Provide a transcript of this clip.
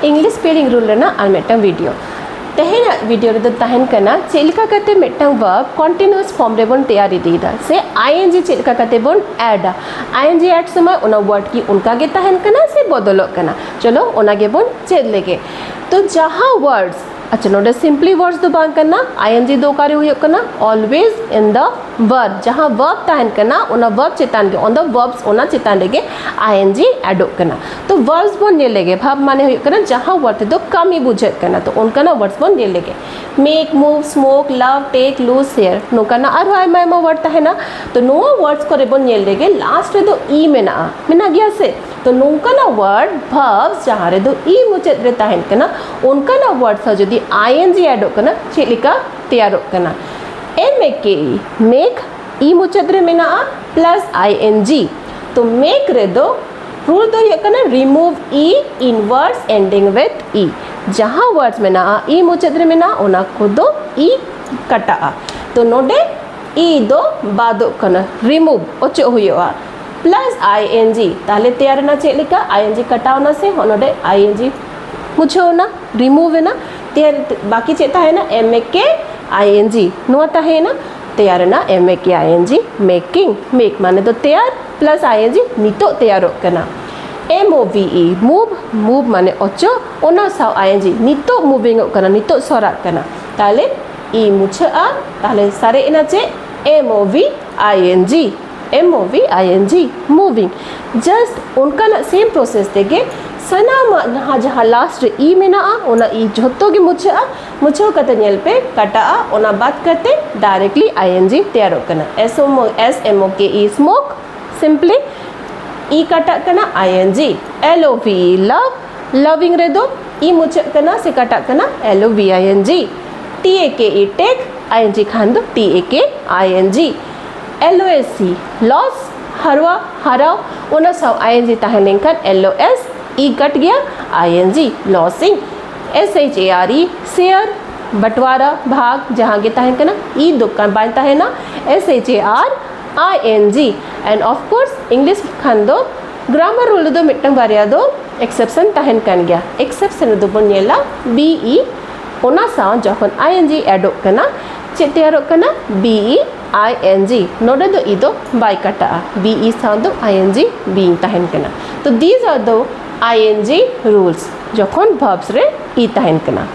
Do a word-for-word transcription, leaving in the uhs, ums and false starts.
English spelling rule ᱨᱮᱱᱟᱜ ᱟᱨ ᱢᱤᱫᱴᱟᱝ video᱾ ᱛᱮᱦᱮᱧᱟᱜ video ᱨᱮᱫᱚ ᱛᱟᱦᱮᱱ ᱠᱟᱱᱟ ᱪᱮᱫ ᱞᱮᱠᱟ ᱠᱟᱛᱮ ᱢᱤᱫᱴᱟᱝ verb continuous form ᱨᱮᱵᱚᱱ ᱛᱮᱭᱟᱨ ᱤᱫᱤᱭᱮᱫᱟ, ᱥᱮ ing ᱪᱮᱫ ᱞᱮᱠᱟ ᱠᱟᱛᱮ ᱵᱚᱱ addᱟ᱾ Ing add ᱥᱚᱢᱚᱭ ᱚᱱᱟ word ᱠᱤ ᱚᱱᱠᱟ ᱜᱮ ᱛᱟᱦᱮᱱ ᱠᱟᱱᱟ ᱥᱮ ᱵᱚᱫᱚᱞᱚᱜ ᱠᱟᱱᱟ? ᱪᱚᱞᱚ ᱚᱱᱟ ᱜᱮᱵᱚᱱ ᱪᱮᱫ ᱞᱮᱜᱮ᱾ ᱛᱚ ᱡᱟᱦᱟᱸ words, ᱟᱪᱪᱷᱟ, ᱱᱚᱰᱮ simply verbs ᱫᱚ ᱵᱟᱝ ᱠᱟᱱᱟ, ing ᱫᱚ ᱚᱠᱟᱨᱮ ᱦᱩᱭᱩᱜ ᱠᱟᱱᱟ? Always in the verb᱾ ᱡᱟᱦᱟᱸ verb ᱛᱟᱦᱮᱱ ᱠᱟᱱᱟ, ᱚᱱᱟ verb ᱪᱮᱛᱟᱱ ᱜᱮ, on the verbs, ᱚᱱᱟ ᱪᱮᱛᱟᱱ ᱨᱮᱜᱮ ing ᱟᱰᱚᱜ ᱠᱟᱱᱟ᱾ ᱛᱚ verbs ᱵᱚᱱ ᱧᱮᱞ ᱞᱮᱜᱮ᱾ Verb ᱢᱟᱱᱮ ᱦᱩᱭᱩᱜ ᱠᱟᱱᱟ ᱡᱟᱦᱟᱸ word ᱛᱮᱫᱚ ᱠᱟᱹᱢᱤ ᱵᱩᱡᱷᱟᱹᱜ ᱠᱟᱱᱟ, ᱛᱚ ᱚᱱᱠᱟᱱᱟᱜ words ᱵᱚᱱ ᱧᱮᱞ ᱞᱮᱜᱮ᱾ Make, move, smoke, love, take, lose, share, ᱱᱚᱝᱠᱟᱱᱟᱜ ᱟᱨᱦᱚᱸ ᱟᱭᱢᱟ ᱟᱭᱢᱟ word ᱛᱟᱦᱮᱱᱟ᱾ ᱛᱚ ᱱᱚᱣᱟ words ᱠᱚᱨᱮ ᱵᱚᱱ ᱧᱮᱞ ᱞᱮᱜᱮ, last ᱨᱮᱫᱚ e ᱢᱮᱱᱟᱜᱼᱟ, ᱢᱮᱱᱟᱜ ᱜᱮᱭᱟ ᱥᱮ? ᱛᱚ ᱱᱚᱝᱠᱟᱱᱟᱜ word, verbs ᱡᱟᱦᱟᱸ ᱨᱮᱫᱚ e ᱢᱩᱪᱟᱹᱫ ᱨᱮ ᱛᱟᱦᱮᱱ ᱠᱟᱱᱟ, ᱚᱱᱠᱟᱱᱟᱜ word ᱥᱟᱶ ᱡᱩᱫᱤ ing ᱟᱰᱚᱜ ᱠᱟᱱᱟ, ᱪᱮᱫ ᱞᱮᱠᱟ ᱛᱮᱭᱟᱨᱚᱜ ᱠᱟᱱᱟ? M A K E, make, e ᱢᱩᱪᱟᱹᱫ ᱨᱮ ᱢᱮᱱᱟᱜᱼᱟ, plus ing᱾ ᱛᱚ make ᱨᱮᱫᱚ rule ᱫᱚ ᱦᱩᱭᱩᱜ ᱠᱟᱱᱟ remove e in words ending with e᱾ ᱡᱟᱦᱟᱸ words ᱢᱮᱱᱟᱜᱼᱟ, e ᱢᱩᱪᱟᱹᱫ ᱨᱮ ᱢᱮᱱᱟᱜᱼᱟ, ᱚᱱᱟ ᱠᱚᱫᱚ e ᱠᱟᱴᱟᱜᱼᱟ᱾ ᱛᱚ ᱱᱚᱰᱮ e ᱫᱚ ᱵᱟᱫᱚᱜ ᱠᱟᱱᱟ, remove, ᱚᱪᱚᱜ ᱦᱩᱭᱩᱜᱼᱟ, plus ing᱾ ᱛᱟᱦᱞᱮ ᱛᱮᱭᱟᱨ ᱮᱱᱟ ᱪᱮᱫ ᱞᱮᱠᱟ? ing ᱠᱟᱴᱟᱣ ᱮᱱᱟ ᱥᱮ, ᱦᱚᱸ ᱱᱚᱰᱮ ing ᱢᱩᱪᱷᱟᱹᱣ ᱮᱱᱟ, remove ᱮᱱᱟ᱾ ᱛᱮᱭᱟᱨ, ᱵᱟᱠᱤ ᱪᱮᱫ ᱛᱟᱦᱮᱱᱟ? M A K I N G, ᱱᱚᱣᱟ ᱛᱟᱦᱮᱸᱭᱮᱱᱟ᱾ ᱛᱮᱭᱟᱨ ᱮᱱᱟ M A K I N G, making, make ᱢᱟᱱᱮ ᱫᱚ ᱛᱮᱭᱟᱨ, plus ing, ᱱᱤᱛᱚᱜ ᱛᱮᱭᱟᱨᱚᱜ ᱠᱟᱱᱟ᱾ M O V E, move, move ᱢᱟᱱᱮ ᱚᱪᱚᱜ, ᱚᱱᱟ ᱥᱟᱶ ing, ᱱᱤᱛᱚᱜ moving ᱚᱜ ᱠᱟᱱᱟ, ᱱᱤᱛᱚᱜ ᱥᱚᱨᱟᱜ ᱠᱟᱱᱟ᱾ ᱛᱟᱦᱞᱮ e ᱢᱩᱪᱷᱟᱹᱜᱼᱟ, ᱛᱟᱦᱞᱮ ᱥᱟᱨᱮᱡ ᱮᱱᱟ ᱪᱮᱫ? M O V I N G, M O V I N G, moving᱾ Just ᱚᱱᱠᱟᱱᱟᱜ same process ᱛᱮᱜᱮ ᱥᱟᱱᱟᱢᱟᱜ ᱡᱟᱦᱟᱸ, ᱡᱟᱦᱟᱸ last ᱨᱮ e ᱢᱮᱱᱟᱜᱼᱟ, ᱚᱱᱟ e ᱡᱷᱚᱛᱚ ᱜᱮ ᱢᱩᱪᱷᱟᱹᱜᱼᱟ᱾ ᱢᱩᱪᱷᱟᱹᱣ ᱠᱟᱛᱮ ᱧᱮᱞ ᱯᱮ, ᱠᱟᱴᱟᱜᱼᱟ, ᱚᱱᱟ ᱵᱟᱫ ᱠᱟᱛᱮ directly ing ᱛᱮᱭᱟᱨᱚᱜ ᱠᱟᱱᱟ᱾ S O M O, S M O K E, smoke, simply e ᱠᱟᱴᱟᱜ ᱠᱟᱱᱟ, I N G, L O V E, love, loving ᱨᱮᱫᱚ e ᱢᱩᱪᱟᱹᱫ ᱠᱟᱱᱟ ᱥᱮ ᱠᱟᱴᱟᱜ ᱠᱟᱱᱟ? L O V I N G, T A K E, take, I N G ᱠᱷᱟᱱ ᱫᱚ T A K I N G, L O S E, loss, ᱦᱟᱨᱣᱟ, ᱦᱟᱨᱟᱣ, ᱚᱱᱟ ᱥᱟᱶ ing ᱛᱟᱦᱮᱸ ᱞᱮᱱᱠᱷᱟᱱ L O S, e ᱠᱟᱴ ᱜᱮᱭᱟ, I N G, lossing, S H A R E, share, ᱵᱟᱴᱣᱟᱨᱟ, ᱵᱷᱟᱜᱽ, ᱡᱟᱦᱟᱸ ᱜᱮ ᱛᱟᱦᱮᱱ ᱠᱟᱱᱟ, e ᱫᱚ ᱠᱟ-, ᱵᱟᱭ ᱛᱟᱦᱮᱱᱟ, S H A R I N G, and of course English ᱠᱷᱟᱱ ᱫᱚ grammar rule ᱨᱮᱫᱚ ᱢᱤᱫᱴᱟᱝ ᱵᱟᱨᱭᱟ ᱫᱚ exception ᱛᱟᱦᱮᱱ ᱠᱟᱱ ᱜᱮᱭᱟ᱾ Exception ᱨᱮᱫᱚ ᱵᱚᱱ ᱧᱮᱞᱟ be, ᱚᱱᱟ ᱥᱟᱶ ᱡᱚᱠᱷᱚᱱ ing addᱚᱜ ᱠᱟᱱᱟ, ᱪᱮᱫ ᱛᱮᱭᱟᱨᱚᱜ ᱠᱟᱱᱟ? Be, ing᱾ ᱱᱚᱰᱮ ᱫᱚ e ᱫᱚ ᱵᱟᱭ ᱠᱟᱴᱟᱜᱼᱟ, be ᱥᱟᱶ ᱫᱚ ing being ᱛᱟᱦᱮᱱ ᱠᱟᱱᱟ᱾ ᱛᱚ these are the ing rules ᱡᱚᱠᱷᱚᱱ verbs ᱨᱮ e ᱛᱟᱦᱮᱱ ᱠᱟᱱᱟ᱾